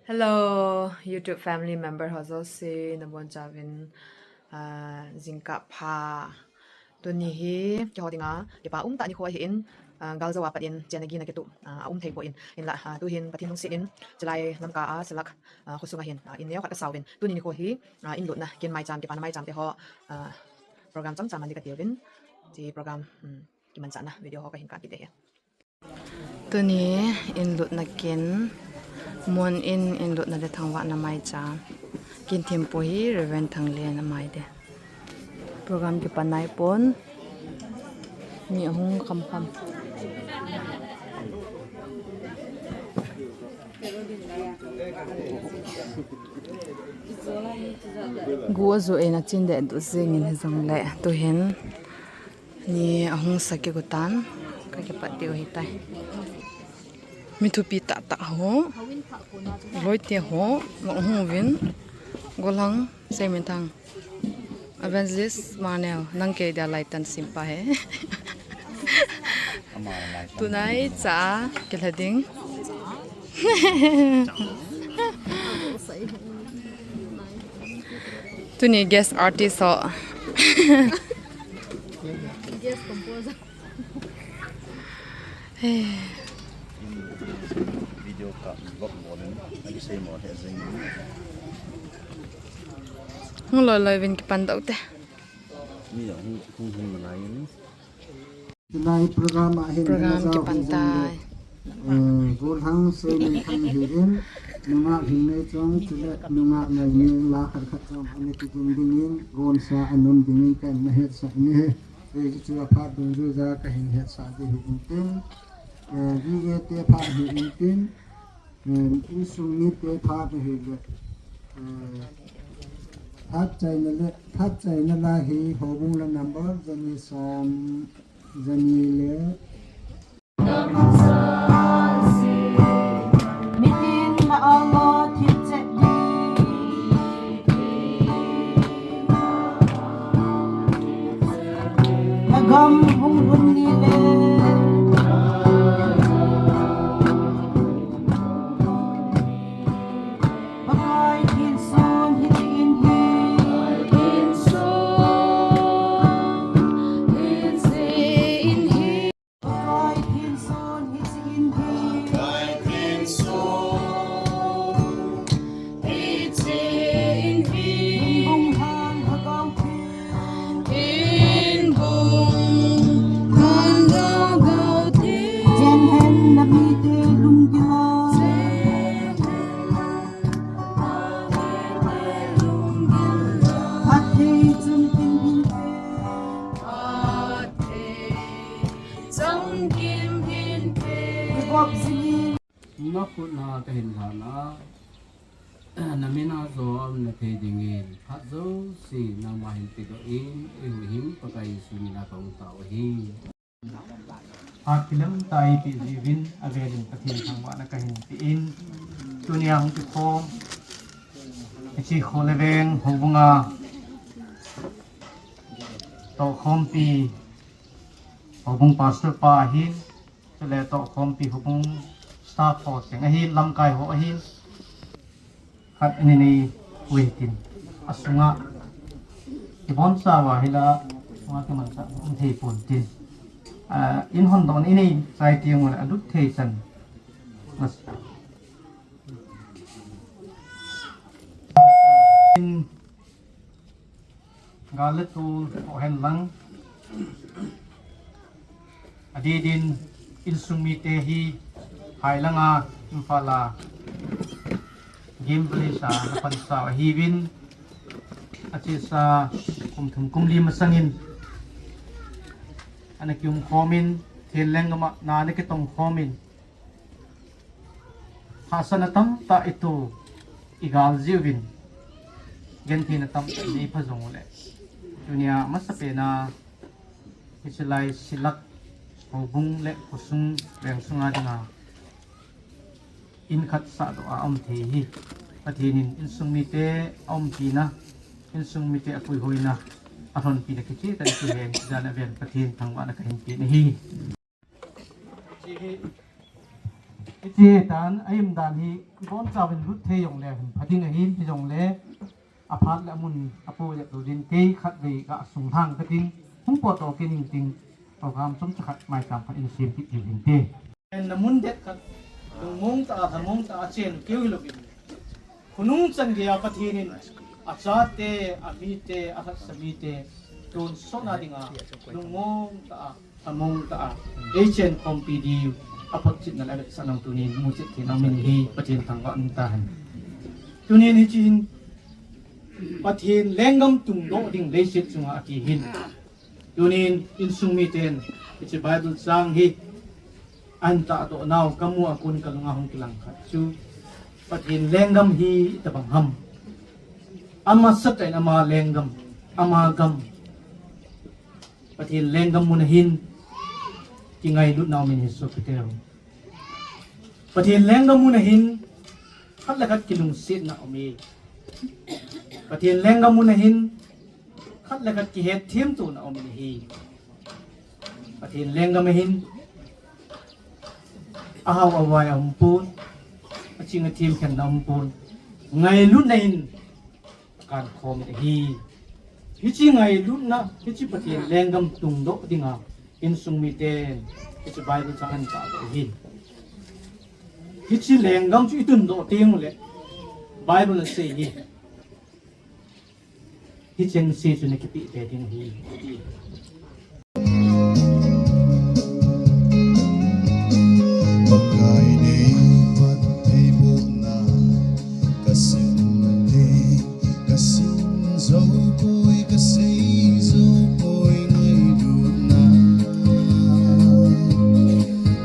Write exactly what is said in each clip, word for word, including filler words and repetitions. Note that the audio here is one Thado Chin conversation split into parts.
Hello, YouTube family member ho jouse nabonchauvin, ah, jingkah pha. Tuni hi keiho dinga kipa umtah nikho ahin, ah, galjou a pat in chenna gihna kitup, ah, aum thei poi, hinlah, ah, tuhin Pathen lungset in chulai Lamka a Silak, ah, khosunga hin, ah, in neo khat kasauvin. Tuni nikho hi, ah, in lutna kin maicham, kipana maicham te ho, ah, program chomcha mani katiuvin. Hiche program, um, kimanchahna video ho kahin kap kit ahi. Tuni in lutna kin, Mon in in lutna le thangvahna maicham. Kin thempu hi Reverend Thanglen amai te. Program kipan naipon. Mi ahung kham kham. Gu ajoh in achin deh duh jingin hijongle tuhin ni ahung sa kigo tan, kakipat diu ahitai. Mi thupi tahtah ho, loite ho, nahung uvin, gollhang, Seiminthang, Evangelist Manel, nang kei dia laitan simpa he. Tunaicha kilha ding. Tuni guest artist ho. Guest composer. Video ka vlog mo len, nagi sei mo he jing. Hung loi loi vin kipan dau te. Mi hung hung hung na ngai ni. Tunai program ahin program kipan tai. Gollhang Seiminthang hi in, nungah hing nei chong chule nungah ngai ni la khat khat chong ani kijing dingin, gonsa anun dingin kana hetsah ni he. Ei chu aphat dungjuija kahin hetsah ding ahi intin. Eh, G A te phat ahi intin. Eh, insung mite phat ahile. Eh, phat chaina le, phat chaina la hi houbung la number jani som, jani le. Mitin la alo thip chet di. Lagam hung hun ni le. Pakai thin sun hi chin hi. Pakai thin sun hi chin hi. Pakai thin sun hi chin hi. Pakai thin sun hi chin hi. Bung hang ha gau thin. Kin bung kan gau gau te. Chen hen na mite lunggil a. Chen hen na mite lunggil a. Phatthei chun kin hin te. Phatthei chun kin hin te. Kigop jingin. Na khut na kahin lhana, na min a jom na thei dingin, phat jouse nangma hin pedoh in, eihuhhing Pakai Jesu min a kahung tao ahi. Phat kilem tah eipeh jiuvin, avel in Pathen thangvahna kahin pe in, tunia hung kikhom, hiche Kholeveng houbung a, tohkhompi, houbung pastor pa ahin, chule tohkhompi houbung staff ho teng ahin, lamkai ho ahin, khat ani nei uvin tin. Asunga kibonchauva hila, asunga kimanchah um thei pon tin. Ah, in hondoh in nei chai teng ule alut thei chan. Mas. In Gal le tol ho hen lang. Adeh din insung mite hi Hailanga, Imphal a game village a ana pansa ahiuvin. Achesa kum thum kum li masangin ana kium khomin, Thenleng gam a ana kitong khomin. Hahsatna tamtah ito, igal jiuvin, gentheina tamtah inei pha jong uleh. Tunia masapen a, hichelai Silak houbung le khosung veng sunga dinga, in khat sahdoh a aum thei hi. Pathen in insung mite aumpina, insung mite apuihoina, alhonpina kicheh tah in kihen, jan avel Pathen thangvahna kahin pe ahi. Hiche hi Hiche tan a im dan hi ibonchauvin lut thei jongle hin pha ding ahin, hijongle aphat le amun apo jep louvin kei khatvei ka sung hang kating, hung potdoh kit ning ting, program chomcha khat maicham khat in sem kit diu hinte. Na mun det khat, lungmong tah a, lhamong tah a chen keu hilouvin, khonung chan geiya Pathen in achate, amite, alhahsa mite tonsot na dinga lungmong tah a, lhamong tah a eichen khompi diu aphotchetna le avetsahna tunin muchet thei nau min hi Pathen thangvah in tahen. Tunin hiche hin Pathen lenggam tungdoh ding leiset chunga akihin. Tunin insung miten hiche Bible chang hi ahin tahdoh nau kamu a kon kalunga hung kilang khat chu, Pathen lenggam hi itobang ham? Amasatah in ama lenggam, ama gam, Pathen lenggam mun ahin kingailut nau min hi sopite. Pathen lenggam mun ahin khat le khat kilungsetna aume. Pathen lenggam mun ahin khat le khat kihetthem tona aume ahi. Pathen lenggam ahin ahao avai aumpon, aching athem khenna aumpon, ngailutna in akankhom ahi. Hiche ngailutna, hiche Pathen lenggam tungdoh dinga insung miten hiche Bible chang ahin tahdoh ahi. Hiche lenggam chu itundoh teng uleh Bible in asei hi, hicheng se chu nakipeh tei ding ahi. Pakai nei phattheibohna kasim te, kasim jou poi, kasei jou poi ngailutna.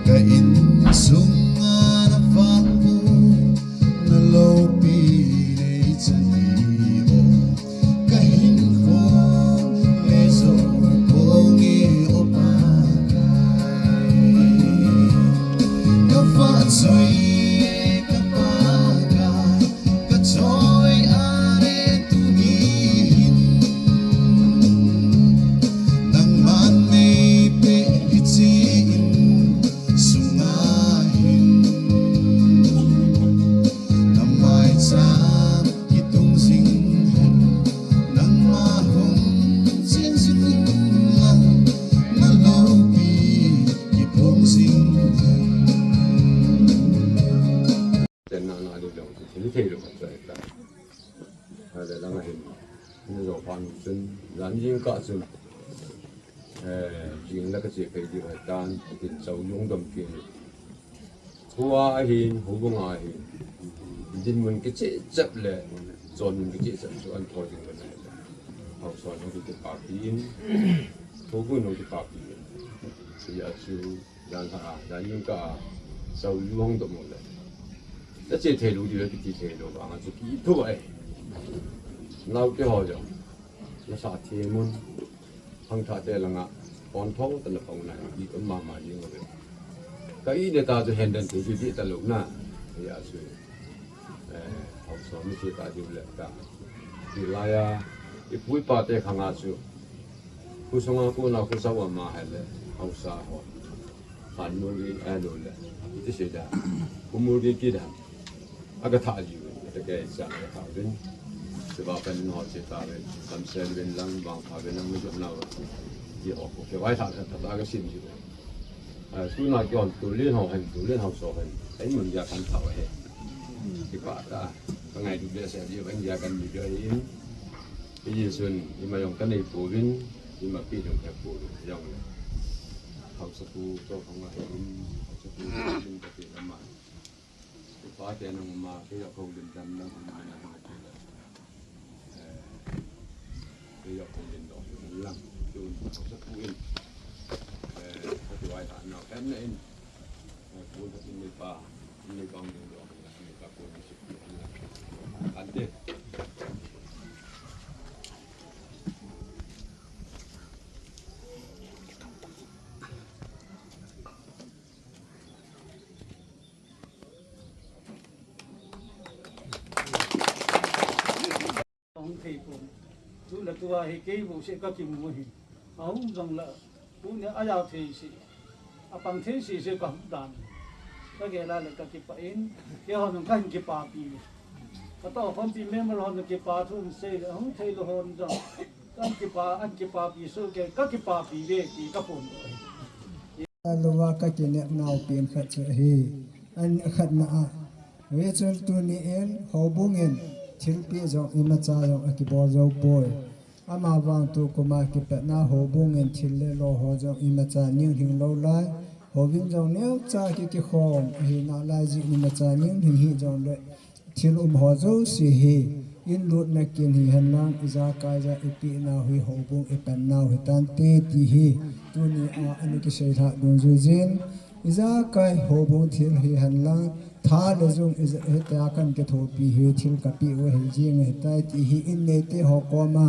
Ka insunga na vangboh, na loupi nei chan hi o. Ka hinkho le jou ponge o Pakai. Ka vahchoi e ka Pakai, ka choi a le tuni hin. Nangman nei peh hiche insunga hin. Na maicham kitung jing hen, nangma hung chen jing lang, na loupi kiphong jing hen. Tenna na le jong chu thil thei lou khat chu ahi ta. Ahile lang ahin, na jo phat chun, jan jingkah chun, eh, jing le kache phei diu ahitan, tin chau jong dom kit. Khua ahin, houbung ahin, dinmun kicheh chep le chonmun kicheh chep chu ahin thou ding le nai. Haosa hung kipapi in, houbung hung kipapi in. Hijeh a chu, jan lha a, jan jingkah a, chau ju hung dom u le, nache thei lou diu le kiti thei lou vang a chu kitho ahi. Naote ho jong, nasa them un, khangthah te langa, pon thong tah a pang un ahi, i um mama jing uve. Ka ina ta chu hen den thei chu dih talou na, hijeh a chu, eh, haosa mi che ta diu le ta. Hilai a, ipu ipa te khang a chu, khosunga kona khosa um a ahile, haosa ho. Khan muri ahilou le, iti sei da, khu muri kit da. Aga tha jiu, ata kei cha aga tha uvin. Seba pen ho che ta uvin, kam sen uvin lang, bang pha uvin lang, mi jom na uvin. Ti ho khu kei vai tha tha tha aga sim jiu. A, tuna kihon tulen ho hen, tulen haosa hen. Ei mun dia kan tha u ahi. Kipa ta, ka ngailut behseh jiu, ei dia kan mi jiu ahi in. Hijeh chun, ima jong ka nei pouvin, ima pi jong ka pouvin, jong le. Haosapu, to khang a hin, haosapu, min ka ti lama. Ipa te nang ma, kei jong ka houlim dan lang, houlim dan lang, eh, kei jong ka houlim dan lang, tun, haosapu in, eh, ka ti vai ta na, kan na in, eh, pu ka ti nei pa, nei pa, nei pa, nei pa, pu ni si, kan te. Hung thei pon. Tu le tua hi kei bou se ka kimu hi. Ahung jong la. Tuni a jao thei se. Apang thei se se ka hung dan. Ka gel a le ka kipah in, keiho jong kahin kipapi. Ka tohkhompi member hon kipa thu um sei le, hung thei lou hon jong. Kan kipa, an kipapi soh kei, ka kipapi ve ti ka phondoh ahi. Louva ka kinepnau pen khat chu ahi. An khatna a, ve chun tuni in houbung in thilpeh jong imacha jong akibol jou poi. Amavang tukum a kipatna houbung in thil le lo ho jong imacha ninglhing lou lai. Houin jong neocha ki kikhom ahi nalai jeh in imacha ninglhing hih jongle thil um ho jouse hi in lutna kin hihen lang, ijakai ja ipeh nau hi houbung ipan nau hitante ti hi tuni a ana kisei lhah dungjuijin, ijakai houbung thil hihen lang, tha le jung ija, hitia kan kithopi hi thil kapeh u ahi jing ahitai ti hi in neite ho koma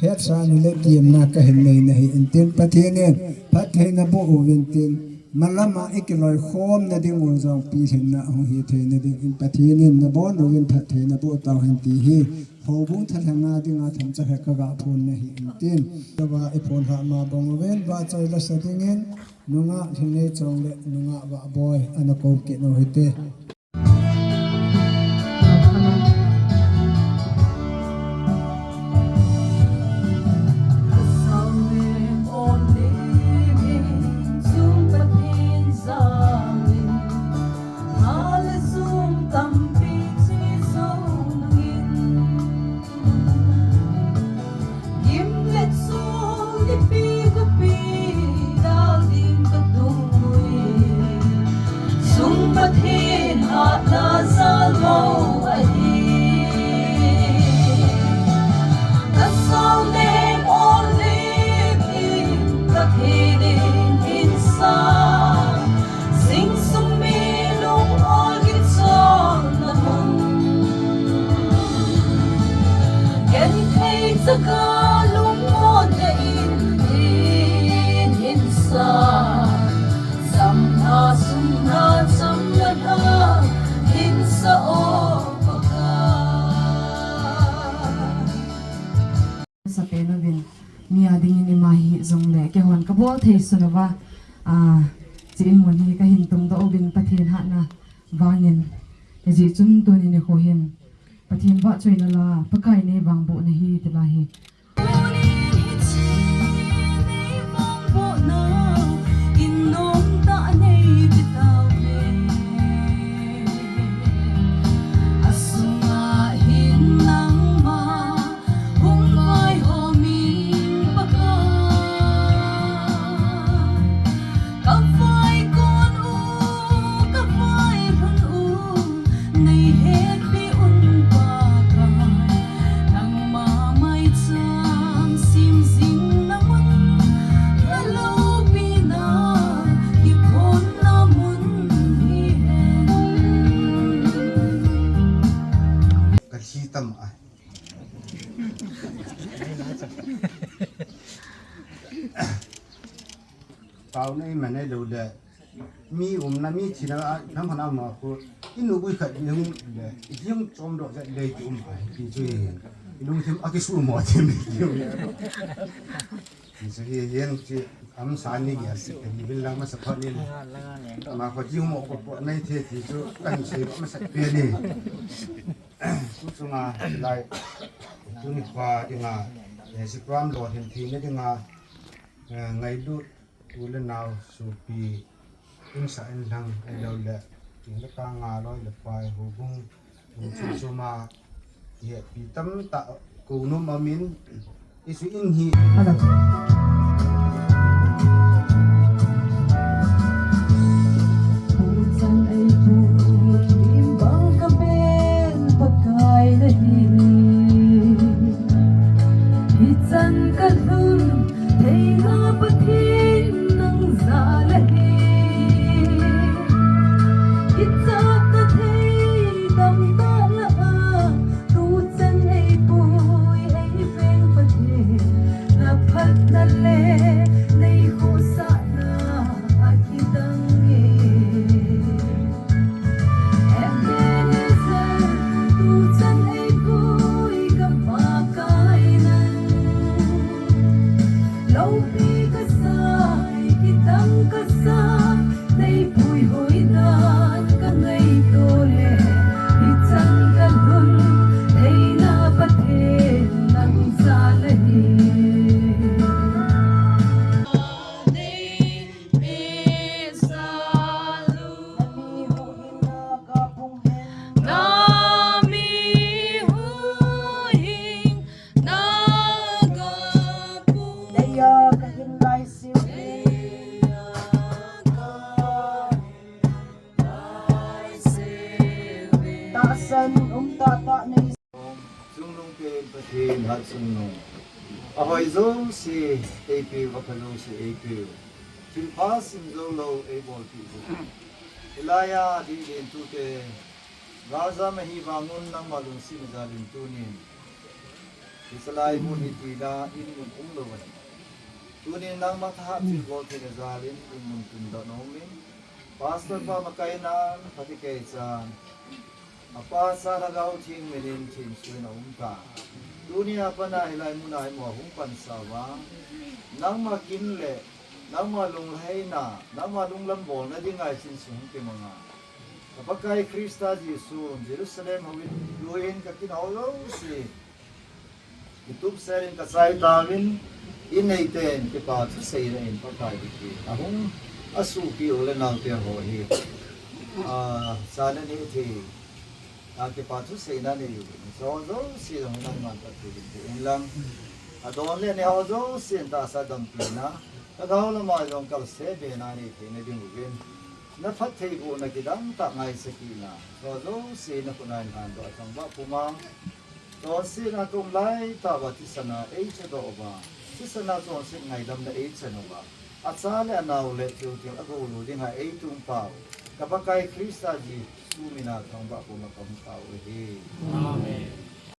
hetsa ni le temna kahin nei nahi intin, Pathen in phattheina boh uvin tin, malama ikiloikhomna ding u jong pilhinna hung hitheina dingin Pathen in nabon uvin phattheina boh tauhen ti hi houbung thalhenga dinga themcha khat kaga phon nahi intin. Louva iphon lhah ma bang uvin vahchoi lasa dingin nungah Lhingneichong le nungah Vahboi ana kou kit u hite. Gim le chul nipi gupi dal ding ka tung ui. Sum Pathen hatna jal mo ahi. Ka sao lem ol lem in ka thei ding in sa. Sing sung mi lung ol kichol na mun. Ken thei chaka lungmon na in in hinsa. Samna sumna chamna na hinsa o Pakai. Sapen uvin mi a dingin ima hijongle keihon kabol thei sun uva, a, chi in mun hi kahin tungdoh uvin Pathen hatna vangin. Hijeh chun tuni nikho hin Pathen vahchoina la, Pakai nei vangbohna hi ti la hi. Hung vaihom in Pakai, ka vaikon u, ka vailhun u, nei hetpi un Pakai, nangma maicham sim jing na mun, na loupina kiphonna mun hi hen. Ka thi tam a. Taona iman lou le, mi umna, mi thina a, nam hana ma ko, inu gui khat ni hung le, i hung chom doh jat le ki um a, ti chu hi, i lungthim a kisumo thim. Ti chu hi, hian chi, am sa ni ya, ni bil lang masa pha ni le. Ma ko ji mo ko po nai the ti chu, kan sei masa pe ni. Tuchunga lai, tuni pa dinga, eh, sikram lo hin thina dinga, eh, ngailut u le nau sopi, insa inlhang, ahilouleh, king le kang a loi le pai, houbung, hung chum chuma, hetpi tamtah, ko nom amin, Isu in hi. Hello. Chan ei pu, lim bang ka pen Pakai na hi. Hichan ka lhun, theina Pathen nang jal ahi. Kichak ka thei tamtah lah a, tuchan ei pui ei veng Pathen, na phatna San um tah tah nei. Chungnungpen Pathen Hatchungnung. Ahoi jouse eipeu, apha jouse eipeu. Thilpha simjoulou eibolpeh jeh. Hilaiya dih lentute galjam ahi vangun nangma lungsetna jalin tunin hichelai mun hi tina in mun umlou ahi. Tunin nangma thahat thilbol theina jalin in mun tun doh na umin. Pastor pa makaina phatecha chan apa cha Lhagao Theng minin themsuina umta. Tunia pat a hilai muna eimu ahung pansah uva, nangma kin le nangma lunglhaina, nangma lunglam bolna dinga hiche insung hung kimanga, ka Pakai Christa Jesu, Jerusalem houin, luin kakin ho jouse, YouTube share in kachai tauvin, in neiten kipa thuseina in Pakai kiti ahung asuhpi u le naote ho hi, a, chan ani thei a kipa thuseina nei uvin, hicheho jouse jong nangman phatthei in pe inlang, adon le neiho jousen tahsa dampina, lhagao lama jong kalse bena nei theina ding uvin, naphattheibohna kidangtah ngaisakina, hicheho jouse nakhut a in lhandoh a thangvah puma, chonsetna tum laitah uva thisana eichedoh uva, thisana chonset ngaidamna eichan uva, acha le anao le chuteng agoulu dinga eitum pau, ka Pakai Christa Jesu mina thangvah puma kahung tao ahi.